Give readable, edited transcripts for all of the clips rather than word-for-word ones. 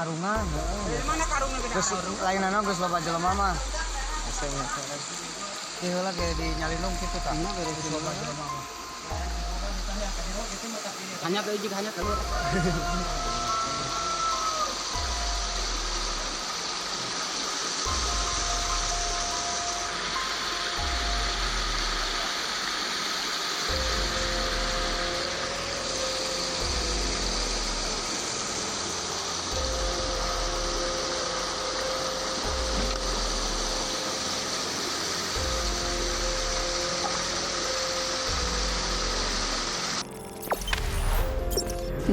Karungan, heeh. Mana karungnya gede? Terus lainana geus loba jelema mah. Hese hese. Ti heula ge di nyalindung kitu tah. Geus loba jelema mah. Hanya tuh jig hanya keluar.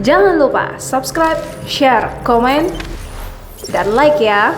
Jangan lupa subscribe, share, komen, dan like ya.